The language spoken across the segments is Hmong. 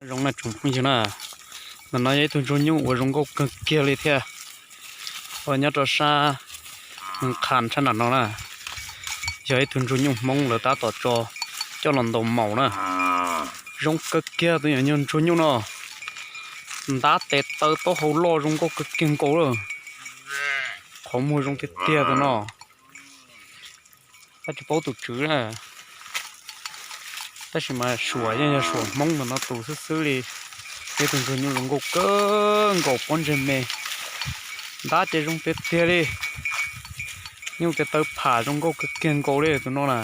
Zoo na tsoom phooj ywg na, ntawm no yog ib tug ntsuag nyuj uas zoo nkauj kawg kiag li thiab. Uas nyob rau sab qha tshaj nram no na, yog ib tug ntsuag nyuj Hmoob lawv tab tom tso coj los ntaus maum na. Zoo kawg kiag tus nyuag ntsuag nyuj no, ntab tes taw taub hau loj zoo nkauj kawg kiag nkaus lawm. Qhov muag zoo tiag tiag tus no. Tab tsis paub tus tswv na, tab sis mas suam yeej yog suam Hmoob ntawm no tus xwb xwb li. Ib tug ntsuag nyuj zoo nkauj kawg nkaus pob ntseg me, ntab ces zoo tiag tiag li. Nyuj tes taw pham zoo nkauj kawg kiag nkaus li tus no na.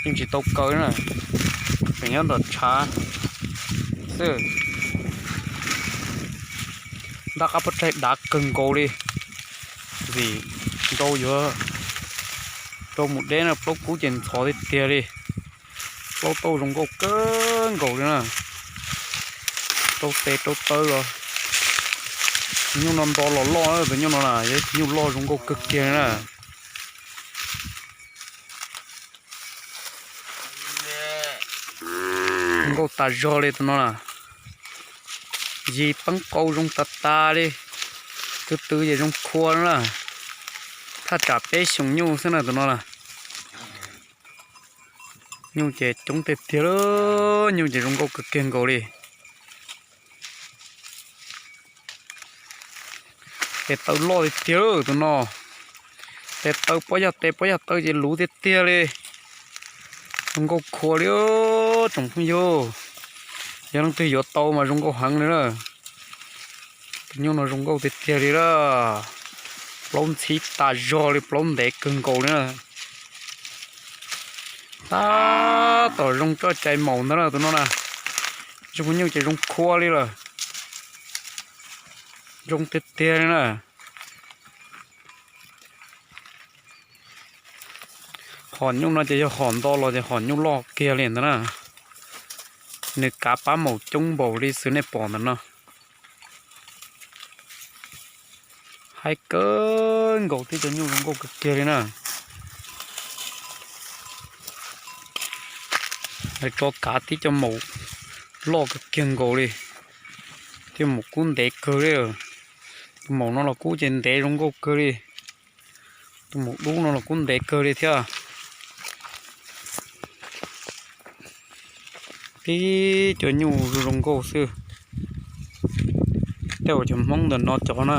Yeej tsis tau kaw na, tseem nyob nram tshav xwb. Ntab qab pob tsaig dav kawg nkaus li. Vim nrau yuav rau mus deb na, plaub kub ces ntxhov tiag tiag li. Plaub tauj zoo nkauj kawg nkaus li na, rau tes rau taw los. Tus nyuj no nto los loj na, tus nyuj no na yog ib tug nyuj loj zoo nkauj kawg kiag li na. Nkauj tas zog li tus no na, yig peeb qau zoo tas tas li, tw tw ces zoo khua na. Thaj tsam peb xyoos nyuj xwb na tus no na. Nyuj ces coob tiag tiag li, nyuj ces zoo nkauj kawg kiag nkaus li. Tes taw loj tiag tiag tus no, tes taw pob yaj tes pob yaj taw ces luv tiag tiag li. Zoo nkauj khua li tsoom phooj ywg, yog leej twg yuav tau mas zoo nkauj heev li na. Tus nyuj no zoo nkauj tiag tiag li na, plaub ntxhib tas zog li, plaub ntev kawg nkaus li na. Tab tom zoo txoj cai maum ntag na tus no na, zoo nyuj ces zoo khua li lawm, zoo tiag tiag li na. Hom nyuj no ces yog hom nto los ces hom nyuj loj kiag li ntag na, nws kav pab maum coob npaum li xwb nej pom ntawm no. Haib kawg nkaus, tib cov nyuj zoo nkauj kawg kiag li na. Lawv tso kav tib cov maum loj kawg kiag nkaus li, thiab maum kub ntev kawg li. Tus maum no los kub ces ntev zoo nkauj kawg li, tus maum dub no los kub ntev kawg li thiab. Tib cov nyuj zoo zoo nkauj xwb. Tej uas cov Hmoob ntawm no cov na,